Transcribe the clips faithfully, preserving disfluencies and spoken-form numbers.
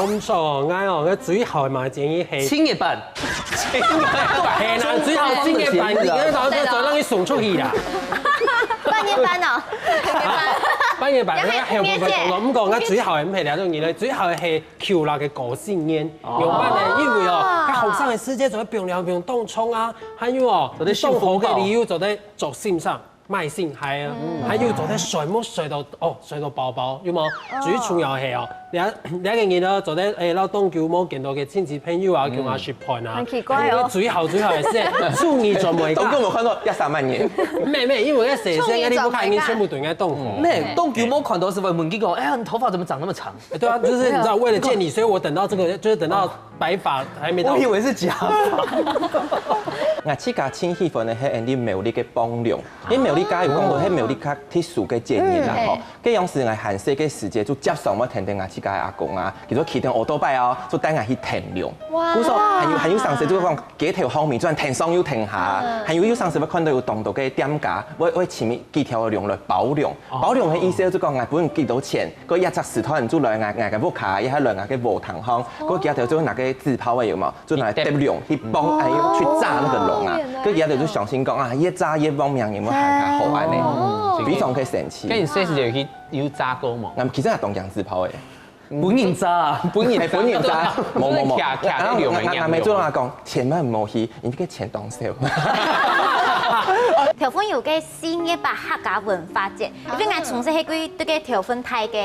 毋錯，𠊎哦，𠊎最好个嘛建議係，清一半。係啦，最好清一半，你个老师就讓你送出去啦。半夜班哦。半夜班，那還後半分鐘咯。毋過，𠊎最好个毋係兩種人咧，最好个係Q啦个高性煙，用慢个，因為哦，佢後生个時節就會放涼放當衝啊，還有哦，做得當好个理由做得做先生。 慢性害啊，還有做得睡目睡到哦，睡到飽飽，有無？最重要係哦，你你个人哦，做得誒，老當久無見到个親戚朋友啊，叫佢食飯啊，很奇怪哦。最好最好係，祝你做每个。當久無看到，一三萬年。沒沒，因為該誰誰該你不看，你全部都應該動火。那當久無看到，是不是問佢講，哎呀，你頭髮怎麼長那麼長？對啊，就是你知道，為了見你，所以我等到這個，就是等到白髮還沒到。我以為是假髮。𠊎自家盡喜歡个係𫣆俚苗栗个磅龍。 因為苗栗家有講到，係苗栗較特殊个節日啦吼。該樣時𠊎還細个時節就輒常會聽到𠊎自家个阿公啊，佢就騎等奧多拜哦，就帶𠊎去跈龍。哇！故所還有還有常時就會講街頭巷尾，就跈上又跈下，還有有常時會看到有當多个店家，會會請幾條个龍來包龍。包龍个意思就講𠊎分你幾多錢，該一隻時段就來𠊎𠊎个屋下，也還來𠊎个禾埕項，該幾條就拿个紙炮个有無？ 就拿來擲龍，去幫，哎，去炸那個龍啊。哦，原來。就佢兜就相信講啊，越炸越旺，命運會還較好安呢，哦。非常个神奇。該你細時節有去有炸過無？那其實也當驚紙炮誒。本人炸啊，本人哎，本人炸，無無無。徛徛在龍个，然後𠊎𠊎𠊎做阿公，千萬毋好去，因為該錢當少。頭份有个四月八客家文化節，因為𠊎從細係對這个頭份大个，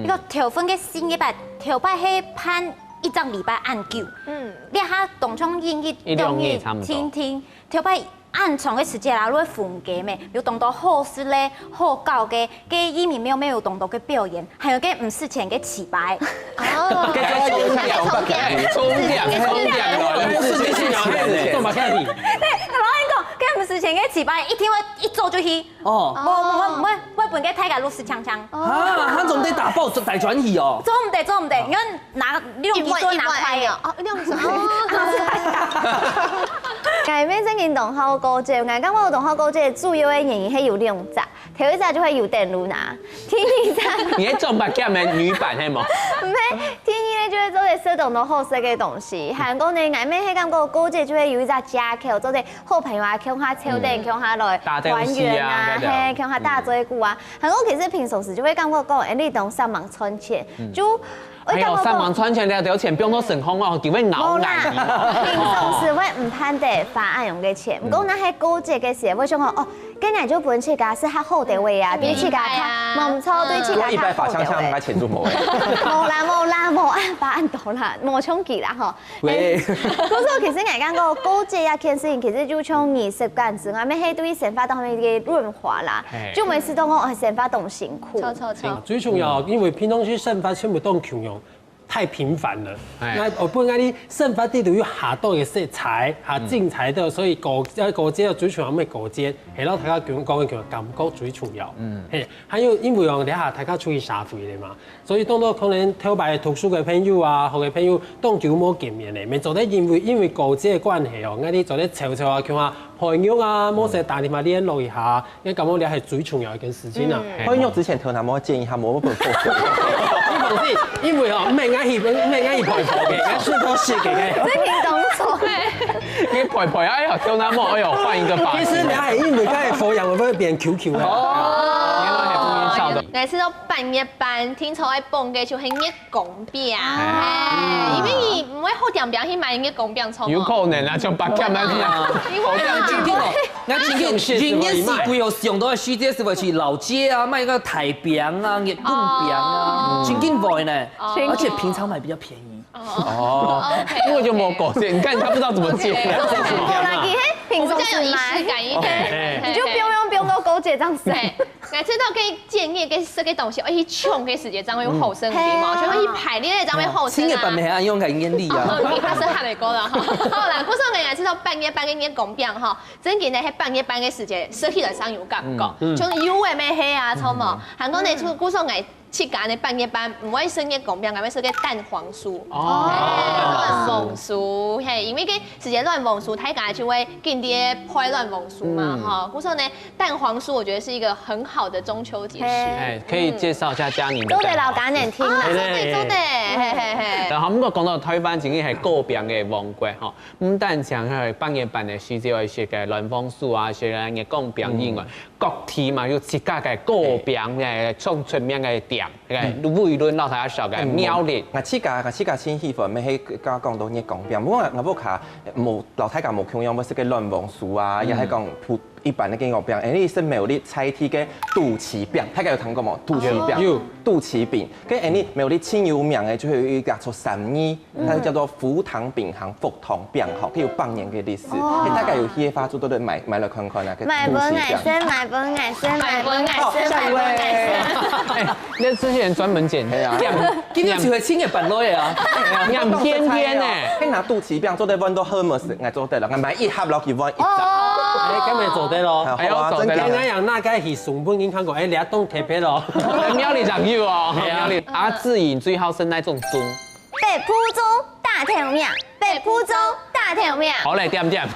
一个頭份个四月八，頭擺係辦一隻禮拜恁久。 嗯，這下當像一日一兩日差不多。停停，頭擺恁長个時間啦，會分家咩？有當多好食个、好搞个，个義民廟咩有當多个表演，還有个毋使錢个粢粑。哦，該就充電，充電，充電，充電，毋使錢个粢粑。對，老實講，个毋使錢个粢粑，一定會一早就去。哦，無無無，會分个大家都是強強。啊，佢總得打包帶轉去哦。做毋得，做毋得，你看 拿，你用幾多拿快哦？哦，用什麼？𠊎乜正經當好過節，𠊎感覺當好過節主要个原因係有兩隻，頭一隻就係有等路拿，第二隻，你係中八甲个女版係無？毋係，第二呢就係做得食當多好食个東西，還過呢，𠊎乜係感覺過節就係有一隻藉口，做得好朋友啊，共下湊等，共下來團圓啊，打遊戲啊，該種。係，共下打嘴鼓啊。還過其實平常時就會感覺講，哎，你當煞猛賺錢，就 哎喲，上網賺錢了，有錢不用到省空哦，就會惱難。無啦，平常時會毋盼得花恁樣个錢，毋過若係過節个時，會想講，哦，今日就分自家食較好个位啊，對自家較，無錯，對自家較好个位。過一擺花香香，該錢就無了。無啦，無啦，無恁花恁多啦，無像佢啦吼。喂，可是其實𠊎感覺過節這件事情，其實就像儀式感之外，乜係對生活當中个潤滑啦，就會使到講，哦，生活當辛苦。錯錯錯。最重要，因為平常時生活全部當共樣。 太平凡了。哎。那我不應該你生活裡頭有下多个色彩，哈，精彩的，所以過要過節要追求乜過節，係咯，大家講講个感覺最重要。嗯，嘿，還有因為哦，這下大家出去社會了嘛，所以當多可能頭擺讀書个朋友啊，好个朋友，當久無見面了，乜做得因為因為過節个關係哦，𠊎你做得湊湊啊，像啊，朋友啊，無事打電話聯絡一下。 應該感覺這係最重要一件事情啊。嗯。嘿。開肉之前，頭那毛剪一下，無會後悔。你放心，因為哦，毋免愛去，毋免愛去拜拜个，愛順道食个。真的當錯。你拜拜啊，哎呀，頭那毛，哎呦，換一個髮型。其實你還因為該保養會變Q Q个。哦。原來還不能笑的。𠊎試著半月半，聽說愛放个就係月光餅，哎。哎，因為你毋會好點點去買月光餅，錯嗎？有可能啊，像八點那樣。因為啊，好像今天哦， 𠊎曾經一年四季哦，上到時節係會去老街啊，買個大餅啊、月光餅啊，哦。曾經會呢，哦。而且平常買比較便宜。哦，OK，因為就無過節，你看他不知道怎麼接。無啦，佢係平常時買。我們這樣有儀式感一點。OK。你就不用用不用到過節這樣子。對，𠊎知道可以建議，可以設計東西，而且搶个時間，這樣會有好生理嘛，嗯。就會去排列，這樣會好生啊。哦，清潔板沒還用感應力啊。哦，你怕是還沒夠了哈。好啦，故所𠊎知道半夜半夜月光餅哈， 正經呢，係半夜半个時節，食起來正有感覺，嗯，嗯。像有个咩係啊，著無？嗯。還過呢，就故所𠊎 自家个半月板，毋會食月光餅，𠊎會食个蛋黃酥。哦。哎，卵黃酥，嘿，因為个時節卵黃酥，大家就會緊在該配卵黃酥嘛，嗯。吼。故所呢，蛋黃酥我覺得是一個很好的中秋節食。嘿。哎，可以介紹一下佳寧的蛋黃酥。做得摎佳寧聽啦。啊，做得，做得，嘿，嘿，嘿。然後，毋過講到台灣，真正係糕餅个王國吼，毋單淨係半月板个時節愛食个卵黃酥啊，食个月光餅以外，嗯。 各地嘛有自家个糕餅个，上出名个店，个，嗯。無論老大少个，嗯，苗栗。𠊎自家，𠊎自家真喜歡，乜係剛剛講到月光餅，毋過𠊎屋下無，摎大家無共樣，會食个卵黃酥啊，嗯。也係講普，一般个月光餅，哎，你係苗栗在地个肚臍餅，大家有聽過無？肚臍餅。有。肚臍餅，跟哎，你苗栗最有名个就係有一家做生意， 它叫做福堂餅行，福堂餅吼，佢有百年个歷史。哦。哎，大家有去个話，就做得買，買來看看啊，買分𠊎食，買分𠊎食，買分𠊎食，好，下一位。買分𠊎食。哎，那這些人專門剪，哎呀。今日就係青年版落的啊。哎呀，兩間店呢。可以拿肚臍餅做得換到hummus，𠊎做得了，𠊎買一盒落去換一隻。哦。哎，根本做得咯。哎，好啊，哎，做得了。真的。哎，那樣那該去送分人看過，哎，你要動特別咯。苗栗就有哦，哎呀。苗栗。啊，志穎最好食哪種粽？ 白布粽打頭名，白布粽打頭名。好嘞，點點。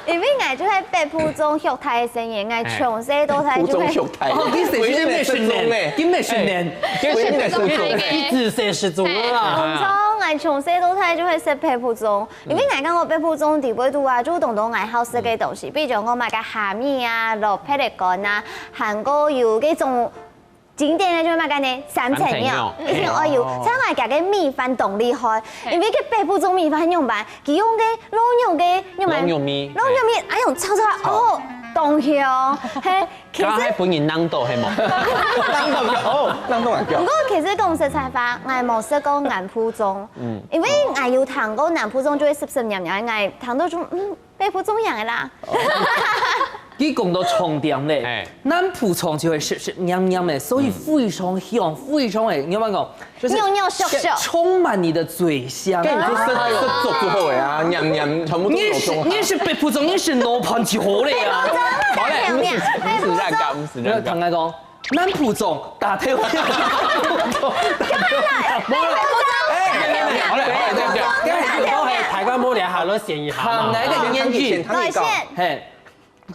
因為𠊎就係白布粽畜大个細人，𠊎從細到大就係，白布粽畜大。哦，你細時節乜食呢？你乜食呢？哎，你乜食粽？一直食粽啊。從從𠊎從細到大就係食白布粽，因為𠊎感覺白布粽底背肚啊，就當多𠊎好食个東西，比如講𠊎買个蝦米啊、蘿蔔个乾啊，還過有該種 經典个就係麼个呢？三層肉，三層肉。一定愛有。哦。像𠊎家个米飯當厲害，嘿。因為該白布粽米飯仰般，佢用該老肉个仰般，老肉米。老肉米，哎喲，炒出來，炒。哦，當香，嘿，其實，剛才分人冷到，係無？冷到哦，冷到還叫。毋過其實講實在話，𠊎無食過南部粽，嗯。因為𠊎有聽過南部粽就會澀澀黏黏，𠊎聽到就，嗯， 白布粽樣个啦。佢講到重點咧，哎。南部粽就會澀澀黏黏个，所以非常香，非常个，你有沒有講？就是肉肉熟熟。充滿你的嘴腔。跟你說食，食粥就好个啊，黏黏，全部都你是，有中華。你是白布粽，你是老盤就好了呀。好嘞，毋使，毋使亂講，毋使亂講。沒有，坦白講， 南部粽打頭名。無啦，哎，好嘞，好嘞，對，對，對。該係講，係，大家無聊下，來選一下嘛。好，來個諺語。來選。嘿，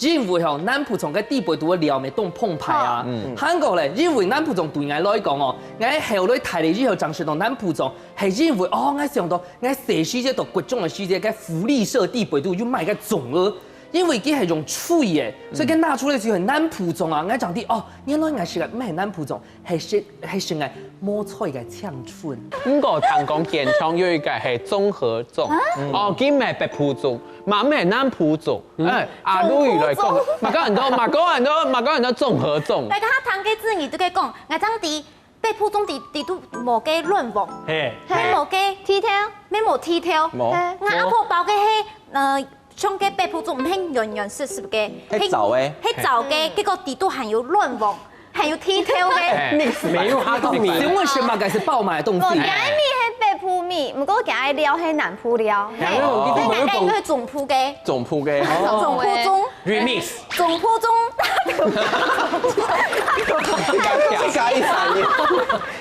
因為吼，南部粽个底背肚个料乜當澎湃啊。好。嗯。還過咧，因為南部粽對𠊎來講哦，𠊎後來大了以後正食到南部粽，係因為哦，𠊎想到𠊎細時節到國中个時節，該福利社底背肚有賣个粽仔， 因為佢係用炊个，所以佢拿出來就係南部粽啊。𠊎正知哦，原來𠊎食个毋係南部粽，係食，係食个無菜个青春。毋過聽講建昌有一個係綜合粽，啊？哦，佢毋係北部粽，嘛毋係南部粽。嗯。哎，阿魯語來講，綜合粽。嘛講很多，嘛講很多，嘛講很多綜合粽。大家聽个字，你都可以講，𠊎正知 北部粽底，底肚無个卵黃，嘿。乜無个，嘿。地條，乜無地條。無。嘿。𠊎阿婆包个係，呃，像个北部粽，毋係圓圓實實个，係燥个。係燥个，嘿。結果底肚還有卵黃，還有地條个。嘿。沒有它都沒有。請問什麼該係爆滿个東西？無，該米係北部米，毋過該料係南部料，嘿。哎喲，你都沒有懂。該應該係總鋪个。總鋪个。哦。總鋪粽。 Remix。總鋪粽。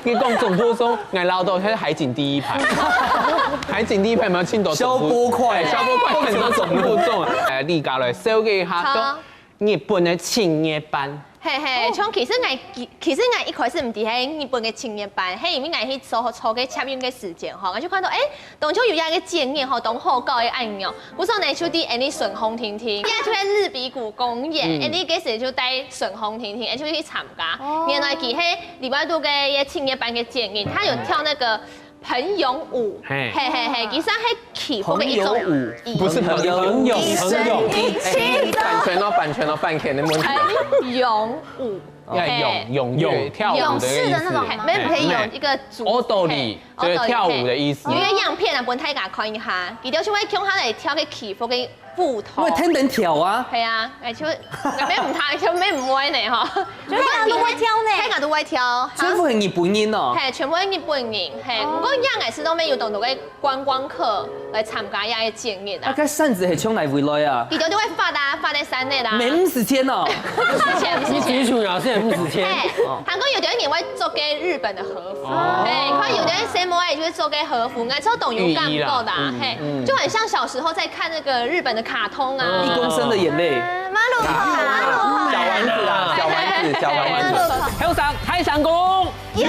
你講總鋪粽，𠊎恅著係海景第一排。海景第一排嘛，盡多總鋪，消波塊。哎，消波塊很多總鋪粽。哎，你過來紹介一下，好。日本个千葉班。嘿嘿，像其實𠊎，其實𠊎一開始毋知係日本个千葉班，係因為𠊎去坐，坐个捷運个時間吼，𠊎就看到，哎， 當中有一個節日吼，當好搞个恁樣。故所呢，就在𠊎俚順風亭亭，也就係綠鼻谷公園，嗯。𠊎俚該時就在順風亭亭，𠊎就去參加。哦。原來佢係禮拜六个一個青年班个節日，他有跳那個盆踊舞，嘿。嘿嘿嘿，其實係祈福个一種儀式。盆踊舞。不是盆踊，盆踊，盆踊。哎，版權哦，版權哦，版權的問題。盆踊舞。 要用，嘿。用，用，跳舞的意思。勇士的那種嗎？嘿，沒有，沒有，嘿。一個組織，嘿，就是跳舞的意思。嘿，有一個樣片啊，分大家看一下，佢兜就會共下來跳个祈福个舞蹈。因為天天跳啊。對啊，哎，就，𠊎也毋知，就也毋會呢，吼。就大家都會跳呢。大家都會跳，哈。全部係日本人哦。嘿，全部係日本人，嘿，哦。毋過樣个係都乜有當多个 觀光客來參加這個節日啊。啊，該扇子係從哪位來啊？佢兜就會發啊，發在山裡啦。免使錢哦。毋使錢，毋使錢。你水手老師也不值钱。哎，韓國有的人也會做給日本的和服，哎，看有的人 C M Y 就會做給和服，應該超懂有感覺的，嘿，就很像小時候在看那個日本的卡通啊。一公升的眼泪，馬路口，馬路口，小丸子啊，小丸子，小丸子。後生，開成功。耶！